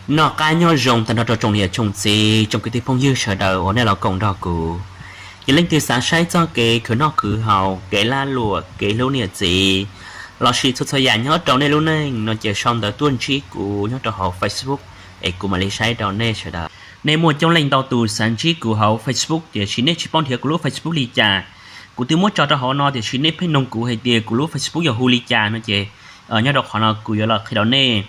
Noj qab nyob zoo tag nrho rau tsoom niam tsoom txiv, tsoom kwv tij phooj ywg sawv daws uas nej los koom nrog kuv. Yog leej twg xav saib txog kev khwv noj khwv haus, kev lag luam, kev hlub niam txiv, lossis txhua txhua yam nyob rau nej lub neej no ces sau ntawv tuaj ntsib kuv nyob rau hauv Facebook es kuv mam li saib rau nej sawv daws. Nej muaj coob leej ntau tus xav ntsib kuv hauv Facebook tiam sis nej tsis paub nrhiav kuv lub Facebook li cas. Kuv twb muab tso rau hauv no tiam sis nej pheej noog kuv hais tias kuv lub Facebook yog hu li cas no ces nyob rau qhov no kuv yuav los qhia rau nej.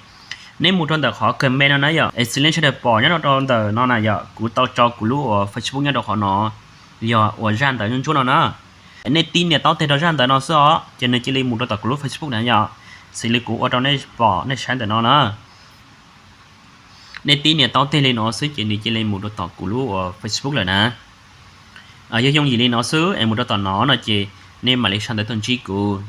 Nej mus rau ntawm qhov comment no na yom, es xws li sawv daws pom nyob rau ntawm no na yom, kuv tau tso kuv lub uas Facebook nyob rau qhov no, yog uas zaj ntawv ntsuab ntsuab no na. Nej tib nias taub teg rau zaj ntawv no xwb os ces nws cia li mus rau tom kuv lub Facebook na yom. Xws li kuv ua rau nej pom nej saib ntawm no na. Nej tib nias taub teg li no xwb ces nws cia li mus rau tom kuv lub uas Facebook lawm na. Yog yooj yim li no xwb es mus rau tom no no ces nej mam li sau ntawv tuaj ntsib kuv.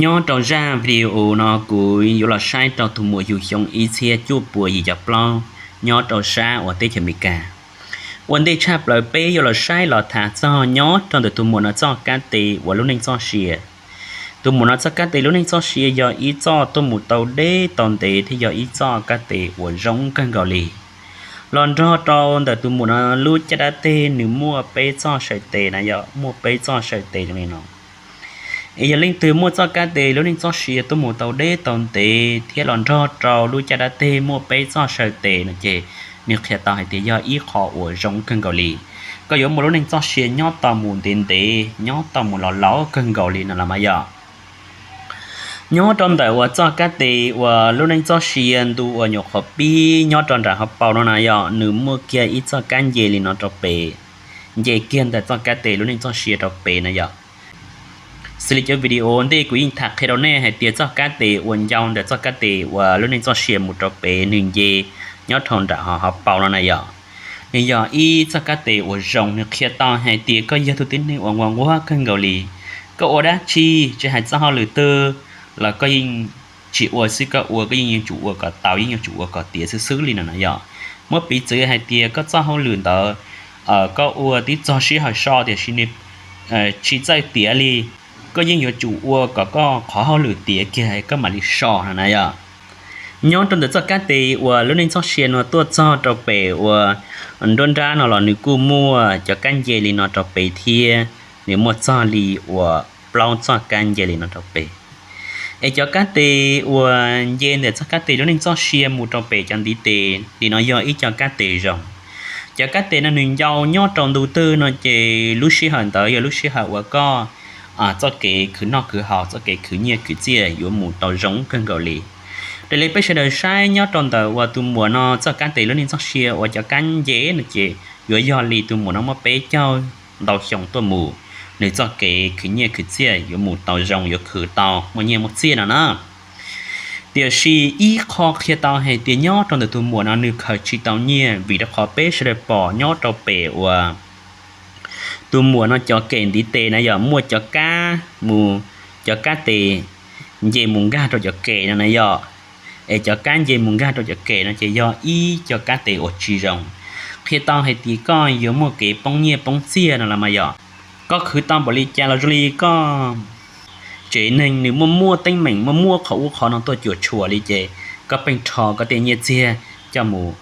Nyob rau zaj video no kuv yuav los saib rau tus muam yug xyoo ib txhiab cuaj puas yim caum plaub nyob rau sab uas teb chaws Amelikas. Ua ntej tshaj plaws peb yuav los saib los tham txog nyob rau ntawm tus muam no txoj kab tes uas lub neej txoj sia. Tus muam no txoj kab tes lub neej txoj sia yog ib txoj tuaj mus tau deb tau ntev thiab yog ib txoj kab tes uas zoo kawg nkaus li. Los nrog rau ntawm tus muam no lub caj dab teg nws muaj peb txoj saw tes na yom, muaj peb txoj saw tes zoo li no. Es yog leej twg muaj txoj kab tes lub neej txoj sia tuaj mus tau deb tau ntev thiab los nrog rau lub caj dab teg muaj peb txoj saw tes no ces nws qhia tau hais tias yog ib qho uas zoo kawg nkaus li. Koj yuav muaj lub neej txoj sia nyob tau mus ntev ntev, nyob tau mus los laus kawg nkaus li no los mas yom. Nyob rau ntawm uas txoj kab tes uas lub neej txoj sia ntu uas nyuam qhuav pib nyob rau nram hauv paus no na yom, nws muaj kiag ib txoj kab nce li no rau pem, nce kiag ntawm txoj kab tes lub neej txoj sia rau pem na yom. Xws li cov video ntej kuv yeej tham qhia rau nej hais tias txoj kab tes uas ncau ntawm txoj kab tes uas lub neej txoj sia mus rau pem nws nce nyob rau nram hauv paus no na yom. Nws yog ib txoj kab tes uas zoo, nws qhia tau hais tias koj yog tus tib neeg uas nquag nquag kawg nkaus li. Koj ua dab tsi, tsis hais txoj hauj lwm twg los koj yeej tsis ua xwb, koj ua koj yeej yuav tsum ua kom tau, yeej yuav tsum ua kom tiav xwb xwb li no na yom. Muab piv txwv hais tias koj txoj hauj lwm ntawd koj ua tib txog sij hawm so tiam sis nws tsis txawj tiav li, koj yeej yuav tsum ua kom koj qhov hauj lwm tiav kiag koj mam li so no na yom. Nyob rau ntawm txoj kab tes uas lub neej txoj sia no tuaj txog rau pem uas nruab nrab no los nws kuj muaj cov kab nce li no rau pem thiab, nws muaj txog li uas plaub txoj kab nce li no rau pem. Es cov kab tes uas nce ntawm txoj kab tes lub neej txoj sia mus rau pem cov ntiv tes li no yog ib co kab tes zoo. Cov kab tes no nws ncau nyob rau ntu twg no ces lub sij hawm ntawd yog lub sij hawm uas koj txoj kev khwv noj khwv haus, txoj kev khwv nyiaj khwv txiaj yuav mus tau zoo kawg nkaus li. Raws li peb sawv daws saib nyob rau ntawm uas tus muam no txoj kab tes lub neej txoj sia uas cov kab nce no ces yuav yog li tus muam no muaj peb caug ntau xyoo tuaj mus, nws txoj kev khwv nyiaj khwv txiaj yuav mus tau zoo, yuav khwv tau muaj nyiaj muaj txiaj no na. Tiam sis ib qho qhia tau hais tias nyob rau ntawm tus muam no nws khaws tsis tau nyiaj vim rau qhov peb sawv daws pom nyob rau pem uas tus muam no cov kem ntiv tes na yog muaj cov kab mus, cov kab tes nce mus nkag rau cov kem no na yom. Es cov kab nce mus nkag rau cov kem no ces yog ib co kab tes uas tsis zoo, qhia tau hais tias koj yuav muaj kev poob nyiaj poob txiaj no los mas yom. Koj khwv tau npaum li cas los zoo li koj tsev neeg nws muaj muaj teeb meem, muaj muaj qhov ub qhov no tuaj cuam tshuam li ces koj pheej rho koj tej nyiaj txiag coj mus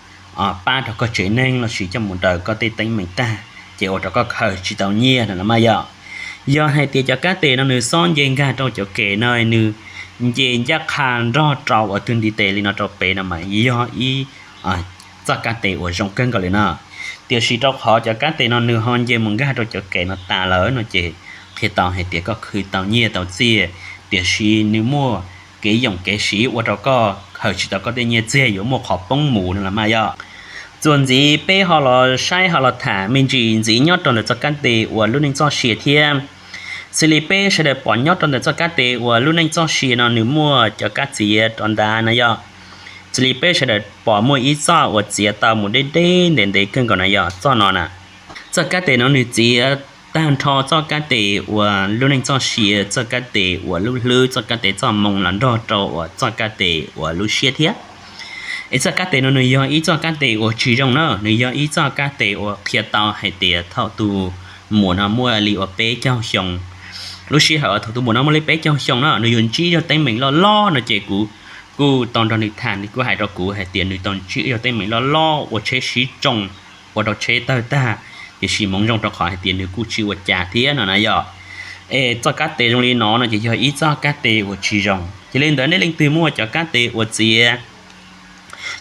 pab rau koj tsev neeg lossis coj mus daws koj tej teeb meem tag ces ua rau koj khaws tsis tau nyiaj no los mas yom. Yog hais tias cov kab tes no nws xob nce nkag rau cov kem no, nws nce ncaj qha nrog rau uas tus ntiv tes li no rau pem no mas yog ib txoj kab tes uas zoo kawg nkaus li no. Tiam sis rau qhov cov kab tes no nws ho nce mus nkag rau cov kem no tas lawm no ces qhia tau hais tias koj khwv tau nyiaj tau txiaj, tiam sis nws muaj kev yoom kev siv ua rau koj khaws tsis tau koj tej nyiaj txiag, yuav muaj qhov poob mus no los mas yom. Txuas ntxiv peb ho los saib ho los tham me ntsis ntxiv nyob rau ntawm txoj kab tes uas lub neej txoj sia thiab. Xws li peb sawv daws pom nyob rau ntawm txoj kab tes uas lub neej txoj sia no nws muaj cov kab txiav rau nrad na yom. Xws li peb sawv daws pom muaj ib txoj uas txiav tau mus deb deb ntev ntev kawg nkaus na yog txoj no na. Txoj kab tes no nws txiav tag nrho txoj kab tes uas lub neej txoj sia, txoj kab tes uas lub hlwb, txoj kab tes txoj moo los nrog rau uas txoj kab tes uas lub siab thiab. Es txoj kab tes no nws yog ib txoj kab tes uas tsis zoo na, nws yog ib txoj kab tes uas qhia tau hais tias thaum tus muam no muaj li uas peb caug xyoo Lub sij hawm thaum tus muam no muaj li peb caug xyoo no nws yuav ntsib zog teeb meem loj loj no ces kuv kuj tau nrog nws tham, nws kuj hais rau kuv hais tias nws tau ntsib zog teeb meem loj loj ua tsheb sib tsoo, ua rau tsheb tawg tag, tiam sis hmoov zoo rau qhov hais tias nws kuj tsis ua cas thiab no na yom. Es txoj kab tes zoo li no no ces yog ib txoj kab tes uas tsis zoo. Ces li ntawd nej leej twg muaj cov kab tes uas txiav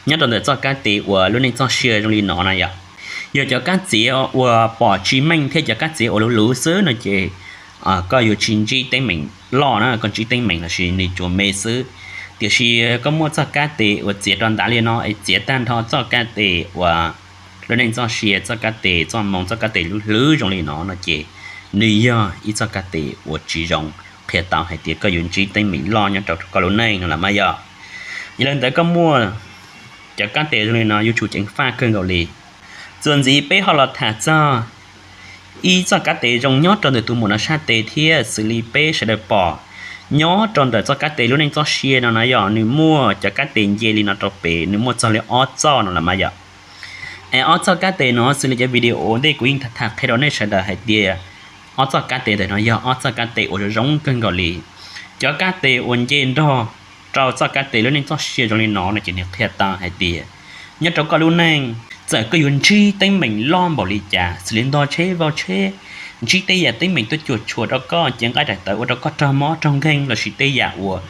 nyob rau ntawm txoj kab tes uas lub neej txoj sia zoo li no na yom, yog cov kab txiav uas pom tsis meej thiab cov kab txiav uas luv luv xwb no ces koj yuav tsis ntsib teeb meem loj na, koj ntsib teeb meem los sis nws tsuas me xwb. Tiam sis koj muaj txoj kab tes uas txiav rau ntav li no es txiav tag nrho txoj kab tes uas lub neej txoj sia, txoj kab tes txoj moo, txoj kab tes lub hlwb zoo li no no ces nws yog ib txoj kab tes uas tsis zoo, qhia tau hais tias koj yuav ntsib teeb meem loj nyob rau koj lub neej no los mas yog. Yog li ntawd koj muaj cov kab tes zoo li no yuav tsum ceev faj kawg nkaus li. Txuas ntxiv peb ho los tham txog ib txoj kab tes zoo nyob rau ntawm tus muam no sab tes thiab xws li peb sawv daws pom nyob rau ntawm txoj kab tes lub neej txoj sia no na yog nws muaj cov kab tes nce li no rau pem, nws muaj txog li ob txoj no los mas yog. Es ob txoj kab tes no xws li cov video ntej kuv yeej tham tham qhia rau nej sawv daws hais tias ob txoj kab tes ntawm no yog ob txoj kab tes uas zoo zoo kawg nkaus li. Cov kab tes uas nce nrog rau txoj kab tes lub neej txoj sia zoo li no no ces nws qhia tau hais tias nyob rau koj lub neej txawm koj yuav ntsib teeb meem loj npaum li cas xws li ntog tsheb vau tsheb, ntsib tej yam teeb meem tuaj cuam tshuam rau koj, cev nqaij daim tawv ua rau koj raug mob raug nkeeg los sis tej yam uas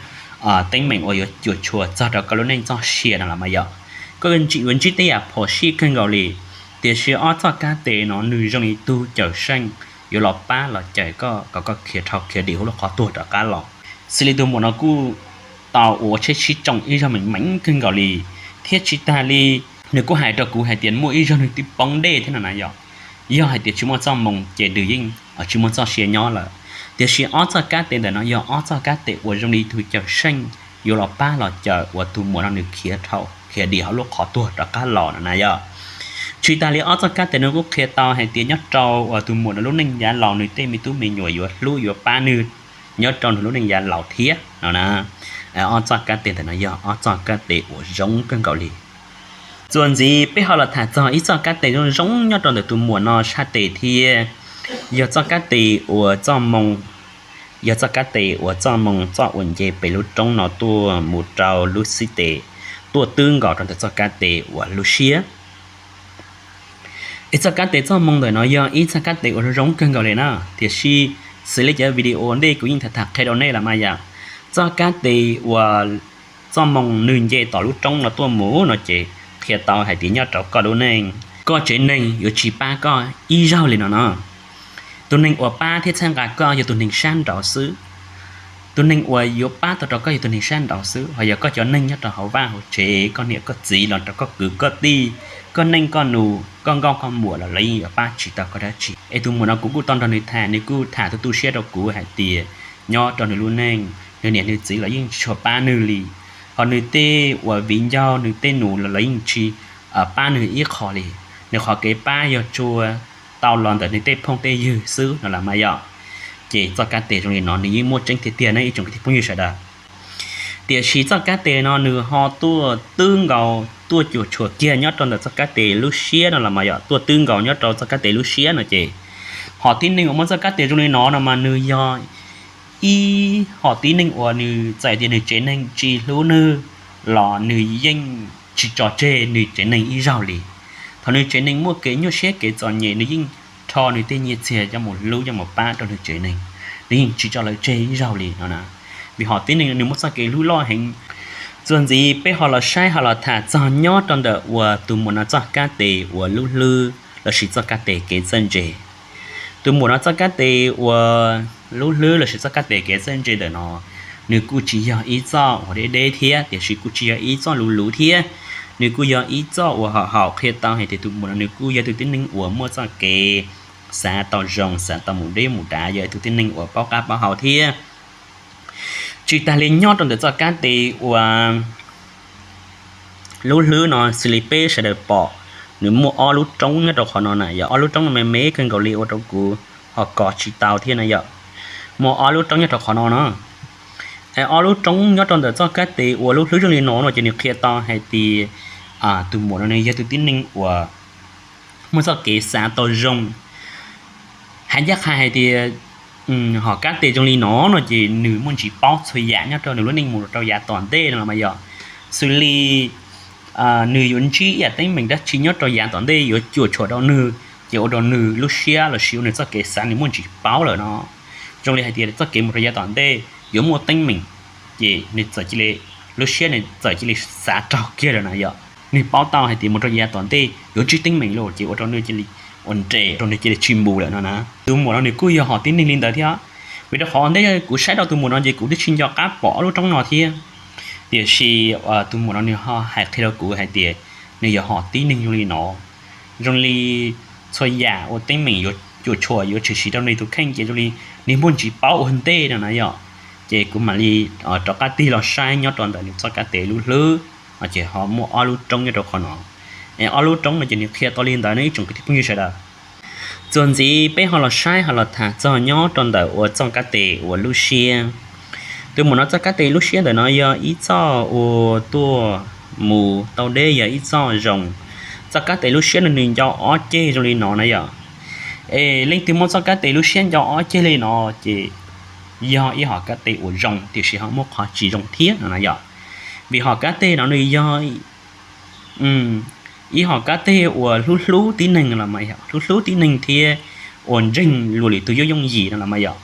teeb meem uas yuav cuam tshuam txog rau koj lub neej txoj sia no los mas yog koj yuav ntsib tej yam phom sij kawg nkaus li. Tiam sis ob txoj kab tes no nws zoo li tug cawm seej yuav los pab los cawm koj kom koj khiav dhau khiav dim hauv lub qhov tuag rov qab los. Xws li tus muam no kuj tau ua tsheb sib tsoo ib zaug meem meem kawg nkaus li, thiab tsis tas li nws kuj hais rau kuv hais tias muaj ib zaug nws twb poob dej thiab no na yom. Yog hais tias tsis muaj txoj moo ces nws yeej tsis muaj txoj sia nyob lawm. Tiam sis ob txoj kab tes ntawm no yog ob txoj kab tes uas zoo li tug cawm seej yuav los pab los cawm uas tus muam no nws khiav dhau khiav dim hauv lub qhov tuag rov qab los no na yom. Tsis tas li ob txoj kab tes no kuj qhia tau hais tias nyob rau uas tus muam no lub neej yav laus nws tej me tub me nyuam yuav hlub yuav pab nws nyob rau nws lub neej yav laus thiab no na. Ob txoj kab tes ntawm no yog ob txoj kab tes uas zoo kawg nkaus li. Txuas ntxiv peb ho los tham txog ib txoj kab tes zoo zoo nyob rau ntawm tus muam no sab tes thiab, yog txoj kab tes uas txoj moo, yog txoj kab tes uas txoj moo txoj uas nce pem lub roob no tuaj mus rau lub xib tes, tuaj twb nkaus rau ntawm txoj kab tes uas lub siab. Es txoj kab tes txoj moo ntawm no yog ib txoj kab tes uas zoo zoo kawg nkaus li na, tiam sis xws li cov video ntej kuv yeej tham tham qhia rau nej los mas yom, txoj kab tes uas txoj moo nws nce tom lub roob no tuaj mus no ces qhia tau hais tias nyob rau koj lub neej, koj tsev neeg yuav tsis pab koj ib zaug li no no. Tus neeg uas pab thiab txhawb nqa koj yog tus neeg sab nraud xwb. Tus neeg uas yuav pab tau rau koj yog tus neeg sab nraud xwb, ho yog koj cov neeg nyob rau hauv vaj hauv tsev, koj niam koj txiv los rau koj kwv koj tij, koj neej koj nus, koj nkauj koj muam los lawv yeej yuav pab tsis tau koj dab tsi. Es tus muam no kuv kuj tau nrog nws tham, nws kuj tham tu tu siab rau kuv hais tias nyob rau nws lub neej, nws niam nws txiv los yeej tsis tshua pab nws li, ho nws tej uas viv ncaus nws tej nus los lawv yeej tsis pab nws ib qho li. Nws qhov kev pab yog tsuas tau los ntawm nws tej phooj tej ywg xwb no los mas yom. Ces txoj kab tes zoo li no nws yeej muaj tseeb tiag tiag na ib tsoom kwv tij phooj ywg sawv daws. Tiam sis txoj kab tes no nws ho tuaj twb nkaus tuaj cuam tshuam kiag nyob rau ntawm txoj kab tes lub siab no los mas yom, tuaj twb nkaus nyob rau txoj kab tes lub siab no ces hom tib neeg uas muaj txoj kab tes zoo li no no mas nws yog ib hom tib neeg uas nws txawm tias nws tsev neeg tsis hlub nws los nws yeej tsis tso tseg nws tsev neeg ib zaug li. Thaum nws tsev neeg muaj kev nyuaj siab kev txom nyem nws yeej rho nws tej nyiaj txiag coj mus hlub coj mus pab rau nws tsev neeg, nws yeej tsis tso lawv tseg ib zaug li no na. Vim hom tib neeg nws muaj txoj kev hlub loj heev. Txuas ntxiv peb ho los saib ho los tham txog nyob rau ntawm uas tus muam no txoj kab tes uas lub hlwb lossis txoj kab tes kev txawj ntse. Tus muam no txoj kab tes uas lub hlwb lossis txoj kab tes kev txawj ntse ntawm no, nws kuj tsis yog ib txoj uas deb deb thiab, tiam sis kuj tsis yog ib txoj luv luv thiab. Nws kuj yog ib txoj uas haum haum qhia tau hais tias tus muam no nws kuj yog tus tib neeg uas muaj txoj kev xav tau zoo, xav tau mus deb mus dav, yog tus tib neeg uas paub qab paub hau thiab. Tsis tas li nyob rau ntawm txoj kab tes uas lub hlwb no xws li peb sawv daws pom, nws muaj ob lub roob nyob rau qhov no na, yog ob lub roob no me me kawg nkaus li ua rau kuv ho kov tsis tau thiab na yom. Muaj ob lub roob nyob rau qhov no no. Es ob lub roob nyob rau ntawm txoj kab tes uas lub hlwb zoo li no no ces nws qhia tau hais tias tus muam no nws yog tus tib neeg uas muaj txoj kev xav tau zoo. Hais ncaj qha hais tias Hom kab tes zoo li no no ces nws muaj ntsis paub txhua yam nyob rau nws lub neej mus rau yav tom ntej no los mas yog, xws li nws yuav ntsib ib yam teeb meem dab tsi nyob rau yav tom ntej yuav cuam tshuam rau nws, ces ua rau nws lub siab los sis ua nws txoj kev xav nws muaj ntsis paub lawm no. Zoo li hais tias txoj kev mus rau yav tom ntej yuav muaj teeb meem, ces nws txawm cia li, lub siab nws txawm cia li xav raug kiag lawm na yom. Nws paub tau hais tias mus rau yav tom ntej yuav ntsib teeb meem lawm ces ua rau nws cia li, ua nres rau nws cia li tsis mus lawm no na. Tus muam no nws kuj yog hom tib neeg li ntawd thiab, vim rau qhov ntej kuv saib rau tus muam no ces kuv twb tsis nco qab pom ob lub roob no thiab. Tiam sis tus muam no nws ho hais qhia rau kuv hais tias nws yog hom tib neeg zoo li no, zoo li txhua yam ua teeb meem yuav cuam tshuam yuav tshwm sim rau nws tus kheej ces zoo li nws muaj ntsis paub ua ntej no na yom. Ces kuv mam li rov qab tig los saib nyob rau ntawm nws txoj kab tes lub hlwb, ces ho muaj ob lub roob nyob rau qhov no. Es ob lub roob no ces nws qhia tau li ntawd no ib tsoom kwv tij phooj ywg sawv daws. Txuas ntxiv peb ho los saib ho los tham txog nyob rau ntawm uas txoj kab tes uas lub siab. Tus muam no txoj kab tes lub siab ntawm no yog ib txoj uas tuaj mus tau deb, yog ib txoj zoo. Txoj kab tes lub siab no nws nco ob ceg zoo li no na yom. Es leej twg muaj txoj kab tes lub siab nco ob ceg li no ces yog ib hom kab tes uas zoo tiam sis ho muaj qhov tsis zoo thiab no na yom. Vim hom kab tes no nws yog ib hom kab tes uas hlub hlub tib neeg los mas yog, hlub hlub tib neeg thiab uas ntseeg luag lwm tus yooj yooj yim no los mas yom.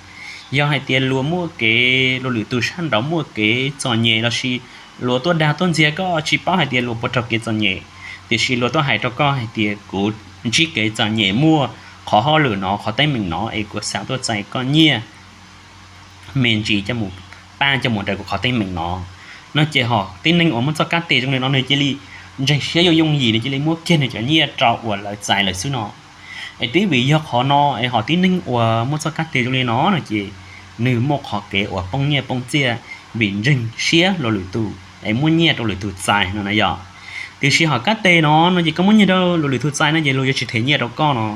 Yog hais tias luag muaj kev, luag lwm tus sab nraud muaj kev txom nyem los sis luag tuaj dag tuaj ntxias koj tsis paub hais tias luag puas raug kev txom nyem, tiam sis luag tuaj hais rau koj hais tias kuv ntsib kev txom nyem, muaj qhov hauj lwm no, qhov teeb meem no es kuv xav tuaj txais koj nyiaj me ntsis coj mus pab coj mus raws kuv qhov teeb meem no. No ces hom tib neeg uas muaj txoj kab tes zoo li no nws cia li ntseeg siab yooj yooj yim, nws cia li muab kiag nws cov nyiaj rau uas lawv txais lawm xwb no. Es twb vim yog qhov no es hom tib neeg uas muaj txoj kab tes zoo li no no ces nws muaj qhov kev uas poob nyiaj poob txiaj vim ntseeg siab luag lwm tus es muab nyiaj rau lwm tus txais no na yom. Tiam sis hom kab tes no no ces koj muab nyiaj rau luag lwm tus txais no ces luag yuav tsis them nyiaj rau koj no.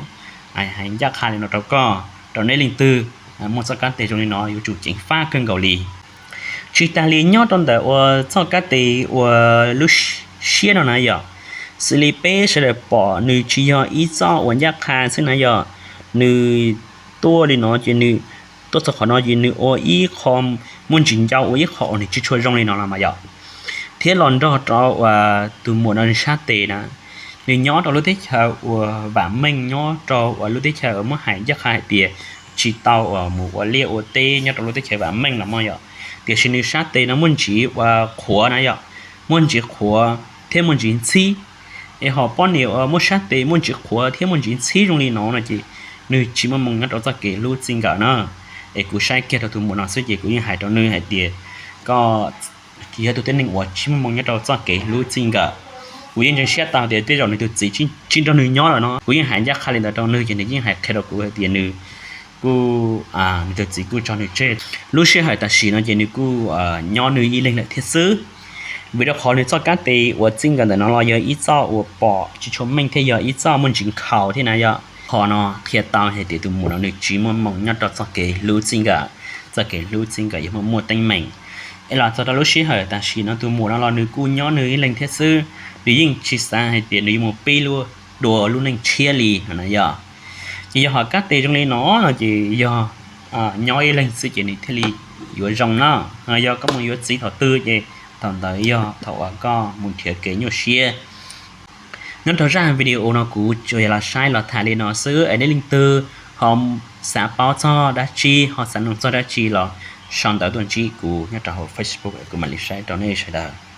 Hais ncaj qha li no rau koj, rau nej leej twg muaj txoj kab tes zoo li no yuav tsum ceev faj kawg nkaus li. Tsis tas li nyob rau ntawm uas txoj kab tes uas lub siab no na yom, xws li peb sawv daws pom nws tsis yog ib txoj uas ncaj qha xwb na yom. Nws tuaj li no ces nws tuaj txog qhov no ces nws ua ib qho, muaj ntsis ncau ua ib qho uas nws tsis tshua zoo li no los mas yom. Thiab los nrog rau uas tus muam no nws sab tes na, nws nyob rau lub teb chaws uas vam meej, nyob rau uas lub teb chaws uas muab hais ncaj qha hais tias tsis tau uas mus ua liaj ua teb nyob rau lub teb chaws vam meej los mas yom. Tiam sis nws sab tes no muaj ntsis uas qhuav na yom, muaj ntsis qhuav thiab muaj ntsis ntxhib. Es hom poj niam uas muaj sab tes muaj ntsis qhuav thiab muaj ntsis ntxhib zoo li no no ces nws tsis muaj moo nyob rau txoj kev hlub txij nkawm na. Es kuv saib kiag rau tus muam no xwb ces kuv yeej hais rau nws hais tias koj yog tus tib neeg uas tsis muaj moo nyob rau txoj kev hlub txij nkawm. Kuv yeej ntseeg siab tau tias tej zaum nws tus txiv tsis nrog nws nyob lawm no. Kuv yeej hais ncaj qha li ntawd rau nws ces nws yeej hais qhia rau kuv hais tias nws kuj, nws tus txiv kuj tso nws tseg. Lub sij hawm tam sim no ces nws kuj nyob nws ib leeg lawm thiab xwb. Vim rau qhov nws txoj kab tes uas txij nkawm ntawm no los yog ib txoj uas pom tsis tshua meej thiab yog ib txoj muaj ntsis nkhaus thiab na yom. Qhov no qhia tau hais tias tus muam no nws tsis muaj moo nyob rau txoj kev hlub txij nkawm. Txoj kev hlub txij nkawm yog muaj muaj teeb meem. Es los txog rau lub sij hawm tam sim no tus muam no los nws kuj nyob nws ib leeg thiab xwb, nws yeej tsis xav hais tias nws yuav mus pib lub dua lub neej tshiab li no na yom. Ces yog hom kab tes zoo li no no ces yog nyob ib leeg xwb ces nws thiaj li yuav zoo na. Yog koj mus yuav txiv thaum twg ces thaum ntawd yog thaum uas koj mus nrhiav kev nyuaj siab. Nyob rau zaj video no kuv tsuas yog los saib los tham li no xwb es nej leej twg ho xav paub txog dab tsi ho xav noog txog dab tsi los sau ntawv tuaj ntsib kuv nyob rau hauv Facebook kuv mam li saib rau nej sawv daws.